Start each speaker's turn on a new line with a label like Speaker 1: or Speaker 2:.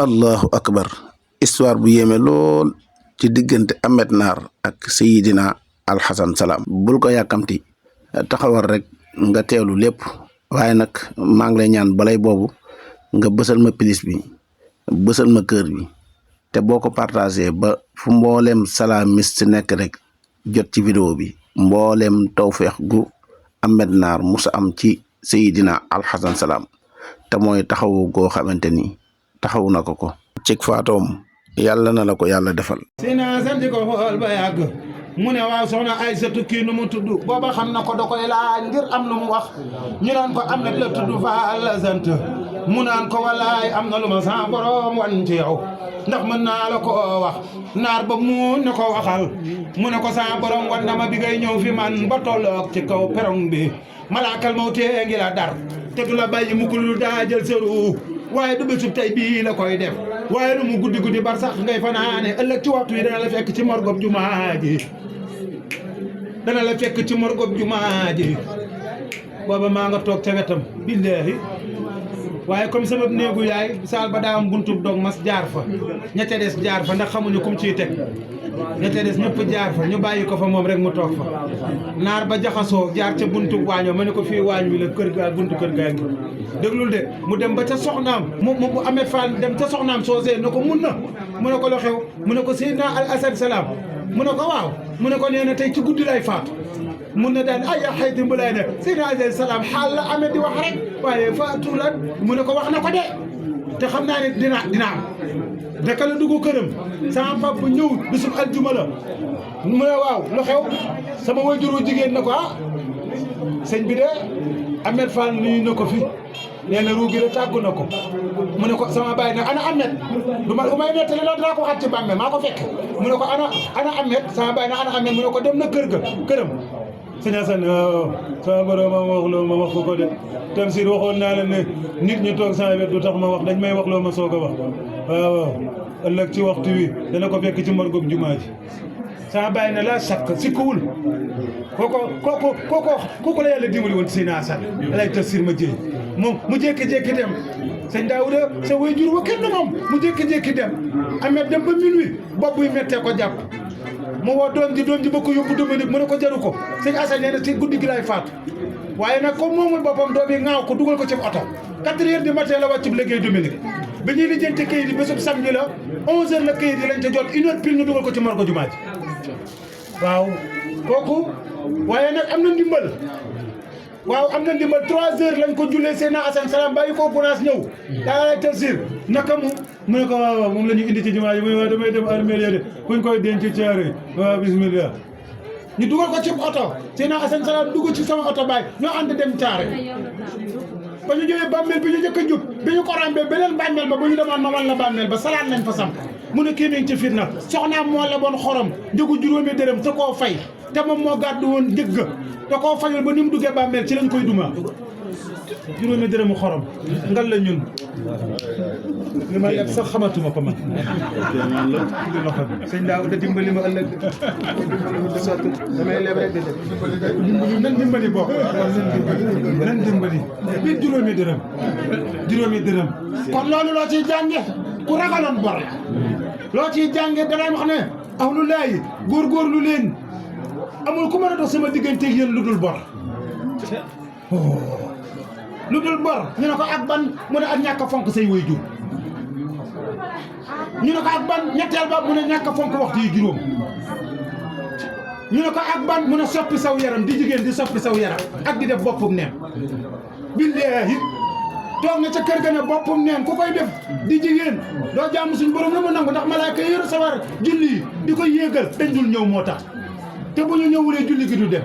Speaker 1: allahu akbar histoire bu yéeme lool ci diggante Ahmed Naar ak Seydina Alxasan Salaam bul ko yàkkamti taxawal rek nga teewlu lépp waaye nag maa ngi lay ñaan balay boobu nga bësal ma pilis bi bësal ma kër bi te boo ko partagé ba fu mbooleem salaamiste nekk rek jot ci vidéo bi mbooleem tawfeex gu Ahmed Naar musa am ci Seydina Alxasan Salaam te mooy taxawu goo xamante ni taxawu na ko cig faatoom yàlla na la ko yàlla defal.
Speaker 2: Sina sant ko xool ba yàgg mu ne waaw soxna Aysatu kii nu mu tudd booba xam na ko da koy laaj ngir am lu mu wax ñu naan ko Ahmed la tudd Faal la sant mu naan ko wallaay am na lu ma sa borom wan ci yow ndax mën naa la ko wax naar ba mu ne ko waxal mu ne ko sa borom wan na ma bi ngay ñëw fi man ba tolloog ci kaw perong bi malaakal mawtee ngi la dar te du la bàyyi mukk lu daa jël sëru waaye du bésub tey bii la koy def waaye lu mu guddi guddi bar sax ngay fanaane ëllëg ci waxtu yi dana la fekk ci morgob jumaa ji dana la fekk ci morgob jumaa ji booba maa nga toog ca wetam billaahi waaye comme sama néegu yaay saal ba daa am buntub dog mas jaar fa ñette des jaar fa ndax xamuñu kum ciy teg ñette des ñëpp jaar fa ñu bàyyi ko fa moom rek mu toog fa naar ba jaxasoo jaar ca buntub waañoo ma ne ko fii waañ wi la kër gaa buntu kër gaa ngi déglul de mu dem ba ca soxnaam mu Ahmed Fall dem ca soxnaam soosee ne ko mun na mu ne ko lo xew mu ne ko Seydina Alxasan Salaam mu ne ko waaw mu ne ko nee na tey ci guddi lay faatu mun na daal ay xayti mbulaay ne Seydina Alxasan Salaam xaal la Ahmed di wax rek waaye faatu lan mu ne ko wax na ko de te xam naa ne dina am daka la dugg këram sama papa ñëw bisub aljuma la mu ne waaw lu xew sama wajuru jigéen na ko sëñ bi de Ahmed Fall nuyu na ko fi nee na ruugi la tàggu na ko mu ne ko sama baay ne ana Ahmed du ma may nettali la dinaa ko waxaat ci bàmme maa ko fekk mu ne ko ana Ahmed sama baay ne ana Ahmed mu ne ko dem na këram sëñ Asan sama borom ma wax loo ma wax ko de Tamsir waxoon naa la ne nit ñi toog sama wet du tax ma wax dañ may wax loo ma soog a wax waaw ëllëg ci waxtu wi dana ko fekk ci morgob jumaa ji sama baay ne la sakk sikkuwul kooku la yàlla dimbali woon Sina Asan alay Tamsir ma jéy moom mu jékki-jékki dem sëñ Daawuda sa waajur wa kenn moom mu jékki-jékki dem Ahmed dem ba minuit bopp buy mettee ko jàpp mu woo doom ji ba ko yóbbu Dominique mu ne ko jaru ko sëñ Asan nee na ci guddi gi lay faatu waaye nag comme moomul boppam doom yi ŋaaw ko dugal ko ci oto 4 heures du matin la wàccub liggéey Dominique bi ñuy lijjanti kayit yi bésub samedi la 11 heures la kayit yi lañ ca jot 1 heure pile ñu dugal ko ci morgo jumaa ji waaw kooku waaye nag am na ndimbal waaw am na ndimbal 3 heures lañ ko jullee Seydina Alxasan Salaam bàyyi ko bonaas ñëw daa lay Tamsir naka mu ne ko waaw moom la ñu indi ci jumaa ji mu ne waaw damay dem armeel ya de kuñ koy denc ci caare waaw bismillah ñu dugal ko ci oto Seydina Alxasan Salaam dugg ci sama oto baay ñoo ànd dem caare ba ñu jógee bàmmeel bi ñu njëkk a jub bi ñu ko ràmbee beneen bàmmeel ba ñu demoon ma wan la bàmmeel ba salaat lañ fa samp mu ne kii mi ngi ci fitna soxnaam moo leboon xorom njëgu juróomi dërëm te koo fay te moom moo gàddu woon njëgg te koo fayul ba ni mu duggee bàmmeel ci lañ koy duma juróomi dërëmu xorom ngal la ñun li ma leb sax xamatuma ko man sëñ daaw da dimbali ma ëllëg sotti damay leb rek nan dimbali bokk nan dimbali biir juróomi dërëm kon loolu loo ciy jànge ku ragaloon bor la loo ciy jànge danay wax ne ahlu laayi góorgóorlu leen amul ku mën a dox sama diggante ak yéen lu dul bor lu dul bor ñu ne ko ak ban mu ne ak ñàkk a fonk say waajur ñu ne ko ak ban ñetteel ba mu ne ñàkk a fonk waxtu yi juróom ñu ne ko ak ban mu ne soppi saw yaram di jigéen di soppi saw yaram ak di def boppum neen billaahi toog na ca kër ga ne boppum neen ku koy def di jigéen doo jàmm suñu borom la mu nangu ndax malaaka yi yor sawar julli yi di ko yéegal dañ dul ñëw moo tax te bu ñu ñëwulee julli gi du dem